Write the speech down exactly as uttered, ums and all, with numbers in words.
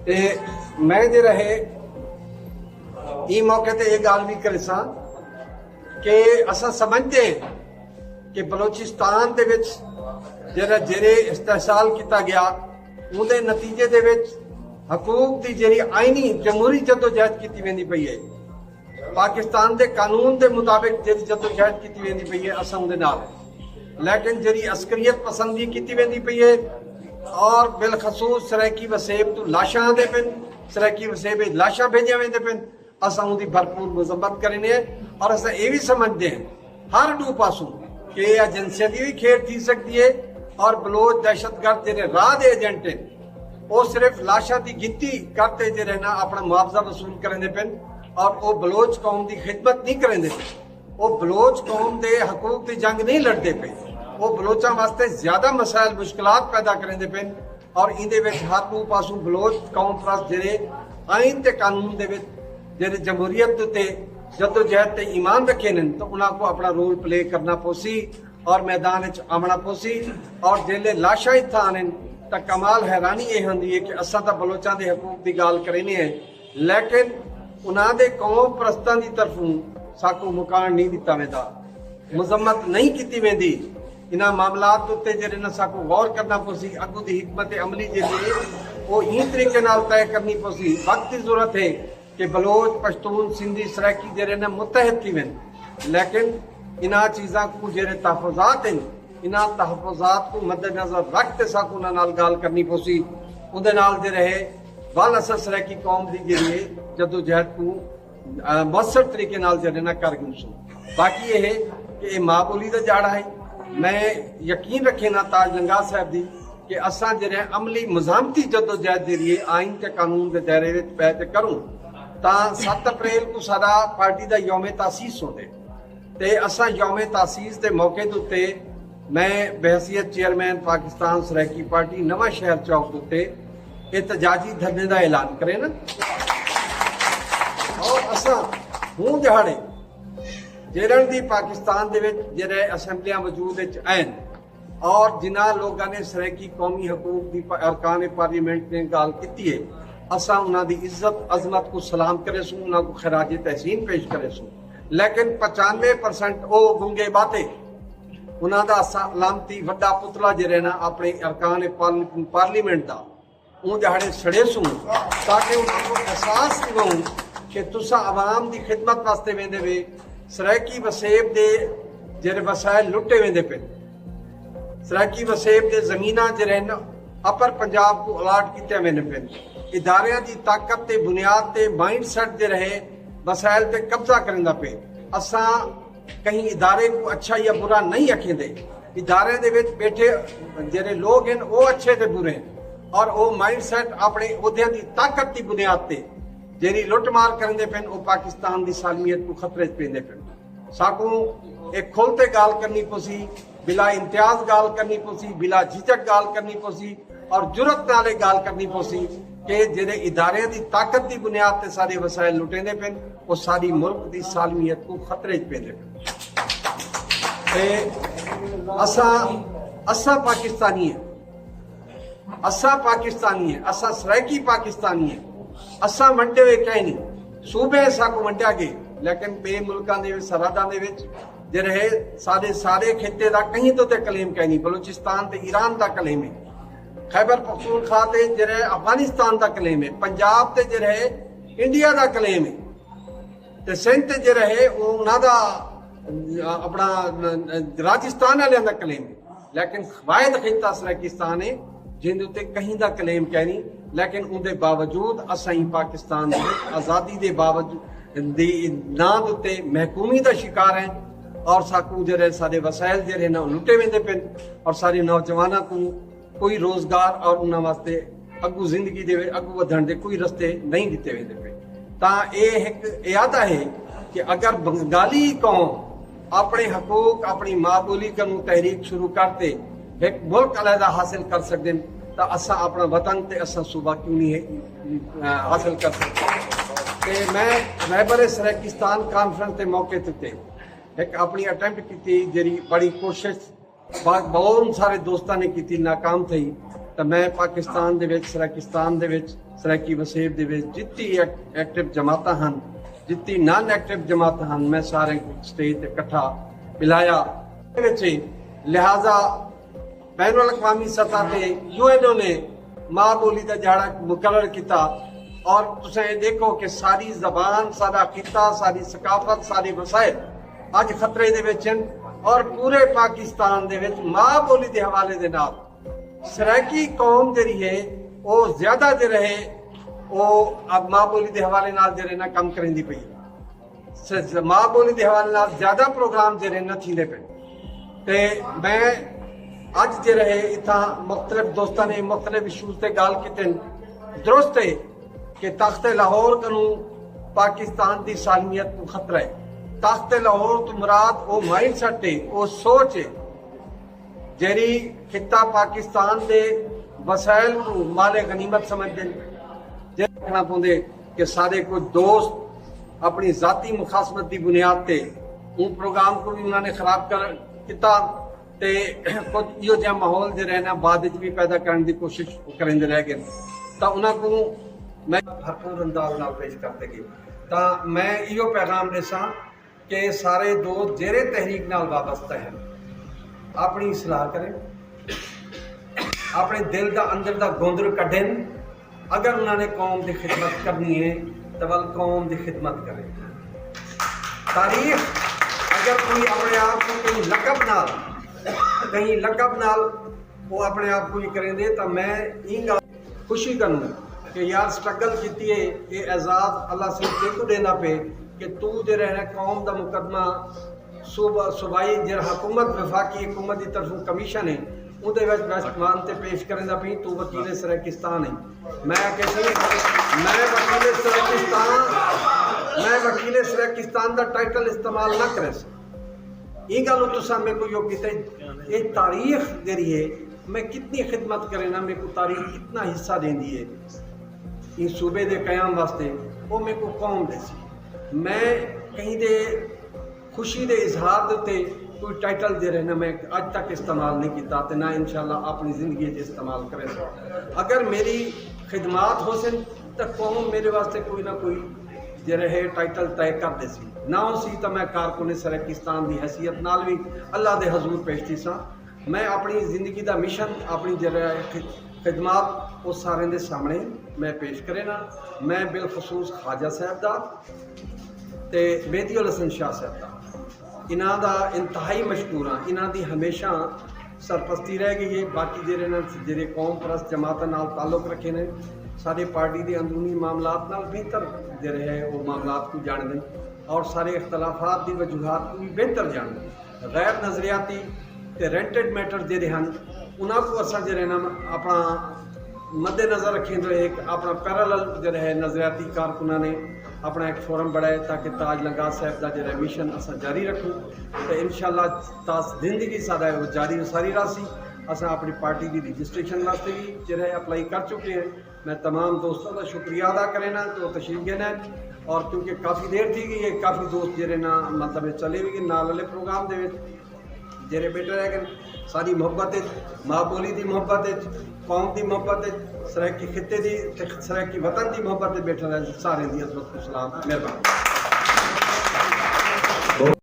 تے میں جڑا ہے ایں موقع تے یہ گالھ بھی کرساں کہ اساں سمجھدے ہیں کہ بلوچستان دے وچ جڑا جیرے استحصال کیتا گیا، اون دے نتیجے دے وچ حقوق دی جڑی آئینی جمہوری جدوجہد کیتی ویندی پئی ہے، پاکستان دے قانون دے مطابق جڑی جدوجہد کیتی ویندی پئی ہے، اساں اون دے نال ہیں۔ لیکن جڑی عسکریت پسندی کیتی ویندی پئی ہے اور بالخصوص سرائیکی وسیب تو لاشاں آندے پن، سرائیکی وسیب وچ لاشاں بھیجیاں ویندے پن، اساں اوندی بھرپور مذمت کریندے ہیں اور اساں اے وی سمجھدے ہیں ہر ڈو پاسوں کہ اے ایجنسیاں دی وی کھیڈ تھی سکدی ہے اور بلوچ دہشت گرد جڑے راہ دے ایجنٹ ہیں، او صرف لاشاں دی گنتی کرتے جڑے نا اپنا معاوضہ وصول کریندے پن اور او بلوچ قوم دی خدمت نہیں کریندے پن۔ او بلوچ قوم دے حقوق دی جنگ نہیں لڑدے پے، او بلوچاں واسطے زیادہ مسائل مشکلات پیدا کریندے پن اور ایندے وچ ہر ڈو پاسوں بلوچ قوم پرست جڑے آئین تے قانون دے وچ جڑے جمہوریت دے تے جدوجہد تے ایمان رکھے نن تو انہاں کو اپنا رول پلے کرنا پوسی اور میدان وچ آونا پوسی۔ اور جیلے لاشاں اتھاں آنن تاں کمال حیرانی اے ہوندی ہے کہ اساں تاں بلوچاں دے حقوق دی گالھ کرینے ہیں، لیکن انہاں دے قوم پرستاں دی طرفوں ساکوں مکان نہیں ݙتا ویندا، مذمت نہیں کیتی ویندی۔ انہاں معاملات دے اتے جیڑھے نا ساکوں غور کرنا پوسی، اڳوں دی حکمت عملی جیڑھی ہے او ایں طریقے نال طے کرنی پوسی۔ وقت دی ضرورت ہے کہ بلوچ، پشتون، سندھی، سرائیکی جیڑھے نا متحد تھی وین، لیکن انہاں چیزاں کوں جیڑھے تحفظات ہن، انہاں تحفظات کوں مد نظر رکھ تے ساکوں انہاں نال ڳالھ کرنی پوسی۔ اوندے نال جیڑھے ہے ول اساں سرائیکی قوم دی جیڑھی ہے جدوجہد کوں، آ، مؤثر طریقے نال جیڑھے نا کر گھنسوں۔ باقی اے ہے کہ اے ماں ٻولی دا ڄاڑا ہے۔ میں یقین رکھینا تاج لنگاہ صاحب دی کہ اساں جیڑھے عملی مزاحمتی جدوجہد جیڑھی ہے آئین تے قانون دے دائرے وچ پے تے کروں تاں ست اپریل کوں ساݙا پارٹی دا یوم تاسیس ہوندے۔ تے اساں یوم تاسیس دے موقع دے اتے میں بحیثیت چیئرمین پاکستان سرائیکی پارٹی نواں شہر چوک دے اتے احتجاجی دھرنے دا اعلان کرینا۔ اور اساں ہوں ݙیہاڑے جیڑھن دی پاکستان دے وچ جیڑھے اسمبلیاں وجود وچ آئن اور جنہاں لوگاں نے سرائیکی قومی حقوق دی پ-، ارکان پارلیمنٹ نے ڳالھ کیتی ہے، اساں انہاں دی عزت عظمت کوں سلام کریسوں، انہاں کوں خراج تحسین پیش کریسوں۔ لیکن پچانوے پرسنٹ او گنگے ٻاتے، انہاں دا اساں علامتی وݙا پتلا جیڑھے نا اپݨے ارکان پارل-، پارلیمنٹ دا اوں ݙیہاڑے سڑیسوں تاکہ انہاں کوں احساس ݙیووں کہ تساں عوام دی خدمت واسطے ویندے وے۔ سرائیکی وسیب دے جیڑھے وسائل لٹے ویندے پن، سرائیکی وسیب دے زمیناں جیڑھے ہن اپر پنجاب کوں الاٹ کیتیاں ویندے پن، اداریاں دی طاقت تے بنیاد تے مائنڈ سیٹ جیڑھے وسائل تے قبضہ کریندا پے۔ اساں کہیں ادارے کوں اچھا یا برا نہیں آکھیندے۔ ادارے دے وچ ٻیٹھے جیڑھے لوگ ہن او اچھے تے برے ہن اور او مائنڈ سیٹ اپݨے عہدیاں دی طاقت دی بنیاد تے جیڑھی لٹ مار کریندے پن او پاکستان دی سالمیت کوں خطرے وچ پیندے پن۔ ساکوں اے کھل تے ڳالھ کرنی پوسی، بلا امتیاز ڳالھ کرنی پوسی، بلا جھجھک ڳالھ کرنی پوسی اور جرات نال اے ڳالھ کرنی پوسی کہ جیڑھے اداریاں دی طاقت دی بنیاد تے ساݙے وسائل لٹیندے پن او ساݙی ملک دی سالمیت کوں خطرے وچ پیندے پن۔ تے اساں، اساں پاکستانی ہیں، اساں پاکستانی ہیں، اساں سرائیکی پاکستانی ہیں، اساں ونڈے ہوئے کہیں نہیں۔ صوبے ساکوں ونڈیا گئے، لیکن ٻئے ملکاں دے وچ، سرحداں دے وچ جیڑھے ساݙے سارے خطے دا کہیں تو تے کلیم کہیں نہیں۔ بلوچستان تے ایران دا کلیم ہے، خیبر پختونخوا تے جیڑھے افغانستان دا کلیم ہے، پنجاب تے جیڑھے انڈیا دا کلیم ہے۔ تے سندھ تے جیڑھا ہے او انہاں دا، اپݨا، راجستھان آلیاں دا کلیم ہے، لیکن واحد خطہ سرائیکستان ہے جیندے اتے کہیں دا کلیم کائنی۔ لیکن اوندے باوجود اساں ایں پاکستان دے وچ آزادی دے باوجود دی ناں دے اتے محکومی دا شکار ہیں اور ساکوں جیڑھے ساݙے وسائل جیڑھے نا لٹے ویندے پن اور ساݙے نوجواناں کوں کوئی روزگار اور انہاں واسطے اڳوں زندگی دے وچ اڳوں ودھݨ دے کوئی رستے نہیں ݙتے ویندے پئے۔ تاں اے ہک اعادہ ہے کہ اگر بنگالی قوم اپݨے حقوق، اپݨی ماں ٻولی کنوں تحریک شروع کر تے ہک ملک علیحدہ حاصل کر سڳدن تاں اساں اپݨا وطن تے اساں صوبہ کیوں نہیں ہے، آ، حاصل کر سڳدے۔ تے میں رہبر سرائیکستان کانفرنس دے موقع تے ہک اپݨی اٹیمپٹ کیتی جیڑھی بڑی کوشش با-، بہت سارے دوستاں نے کیتی، ناکام تھئی۔ تاں میں پاکستان دے وچ، سرائیکستان دے وچ، سرائیکی وسیب دے وچ جتی ایک-، ایکٹیو جماعتاں ہن، جتی نان ایکٹیو جماعتاں ہن، میں سارے کوں سٹیج تے اکٹھا ملایا۔ دے وچ لہذا بین الاقوامی سطح تے یو این او نے ماء ٻولی دا ݙیہاڑا مقرر کیتا، اور تساں اے ݙیکھو کہ ساری زبان، سارا خطہ، ساری ثقافت، سارے وسائل اڄ خطرے دے وچ ہن، اور پورے پاکستان دے وچ ماء ٻولی دے حوالے دے نال سرائیکی قوم جیڑھی ہے، او زیادہ جیڑھے، او اب ماء ٻولی دے حوالے نال جیڑھے نا کم کریندی پئی ہے۔ س-، ماء ٻولی دے حوالے نال زیادہ پروگرام جیڑھے نہ تھیندے پئے۔ تے میں اڄ جیڑھے اتھاں مختلف دوستاں نے مختلف ایشوز تے ڳالھ کیتے، درست ہے کہ تخت لاہور کنوں پاکستان دی سالمیت کوں خطرہ ہے۔ تخت لاہور توں مراد او مائنڈ سیٹ ہے، او سوچ ہے، جیڑھی خطہ پاکستان دے وسائل کوں مال غنیمت سمجھدن۔ جے آکھݨا پوندے کہ سارے کجھ دوست اپݨی ذاتی مخاصمت دی بنیاد تے اوں پروگرام کوں وی انہاں نے خراب کر کیتا، تے کجھ ایہو جہا ماحول جیڑھے نا بعد وچ وی پیدا کرݨ دی کوشش کریندے رہ ڳئے، تاں انہاں کوں میں بھرپور انداز نال پیش کر ݙیندے۔ تاں میں ایہو پیغام ݙیساں کہ سارے دوست جیڑھے تحریک نال وابستہ ہن، اپݨی اصلاح کرن، اپݨے دل دا اندر دا گوندر کڈھن۔ اگر انہاں نے قوم دی خدمت کرݨی ہے تاں ول قوم دی خدمت کرن۔ تاریخ اگر کوئی اپݨے آپ کوں کہیں لقب نال، کہیں لقب نال او اپݨے آپ کوں وی کریندے، تاں میں ایں ڳالھ خوشی کنوں کہ یار سٹرگل کیتی ہے، اے اعزاز اللہ سئیں تیکوں ݙیندا پئے کہ توں جیڑھے نا قوم دا مقدمہ صوبہ، صوبائی جیڑھا حکومت، وفاقی حکومت دی طرفوں کمیشن ہے، اوندے وچ ویسٹ مان تے پیش کریندا پئیں، توں وکیل سرائیکستان ہیں۔ میں آکھیا سئیں، میں وکیل سرائیکستان، میں وکیل سرائیکستان دا ٹائٹل استعمال نہ کریس۔ ایں ڳالھ تساں میکوں یو کیتے، اے تاریخ جیڑھی ہے، میں کتنی خدمت کرینا، میکوں تاریخ کتنا حصہ ݙیندی ہے ایں صوبے دے قیام واسطے، او میکوں قوم ݙیسی۔ میں کہیں دے خوشی دے اظہار دے اتے کوئی ٹائٹل جیڑھے نا میں اڄ تک استعمال نہیں کیتا تے نہ انشاءاللہ اپݨی زندگی وچ استعمال کریساں۔ اگر میری خدمات ہوسن تاں قوم میرے واسطے کوئی نہ کوئی جیڑھے ہے ٹائٹل طے کر ݙیسی۔ نہ ہوسی تاں میں کارکن سرائیکستان دی حیثیت نال وی اللہ دے حضور پیش تھیساں۔ میں اپݨی زندگی دا مشن، اپݨی جیڑھے خد-، خدمات او سارے دے سامݨے میں پیش کرینا۔ میں بالخصوص خواجہ صاحب دا تے مہدی الحسن شاہ صاحب دا، انہاں دا انتہائی مشکور ہاں۔ انہاں دی ہمیشہ سرپرستی رہ ڳئی ہے۔ باقی جیڑھے نا، جیڑھے قوم پرست جماعتاں نال تعلق رکھیندن، ساݙے پارٹی دے اندرونی معاملات نال بہتر جیڑھے ہے او معاملات کوں ڄاݨدن اور سارے اختلافات دی وجوہات کوں وی بہتر ڄاݨدن۔ غیر نظریاتی تے رینٹڈ میٹر جیڑھے ہن، انہاں کوں اساں جیڑھے نا اپݨا مد نظر رکھیندے ہوئے ہک اپݨا پیرالل جیڑھا ہے نظریاتی کارکناں نے اپݨا ہک فورم بݨائے تاکہ تاج لنگاہ صاحب دا جیڑھا مشن اساں جاری رکھوں تے انشاءاللہ تا زندگی ساݙا ہے وہ جاری و ساری رہسی۔ اساں اپݨی پارٹی دی رجسٹریشن واسطے وی جیڑھا ہے اپلائی کر چکے ہیں۔ میں تمام دوستاں دا شکریہ ادا کرینا کہ وہ تشریف گھن آئے اور کیونکہ کافی دیر تھی ڳئی ہے، کافی دوست جیڑھے نا مطلب چلے وی ڳئے نال والے پروگرام دے وچ۔ جیڑھے ٻیٹھے رہ ڳئے ساݙی محبت وچ، ماء ٻولی دی محبت وچ، قوم دی محبت وچ، سرائیکی خطے دی تے سرائیکی وطن دی محبت وچ ٻیٹھے رہ سارے دی عظمت کوں سلام۔ مہربانی۔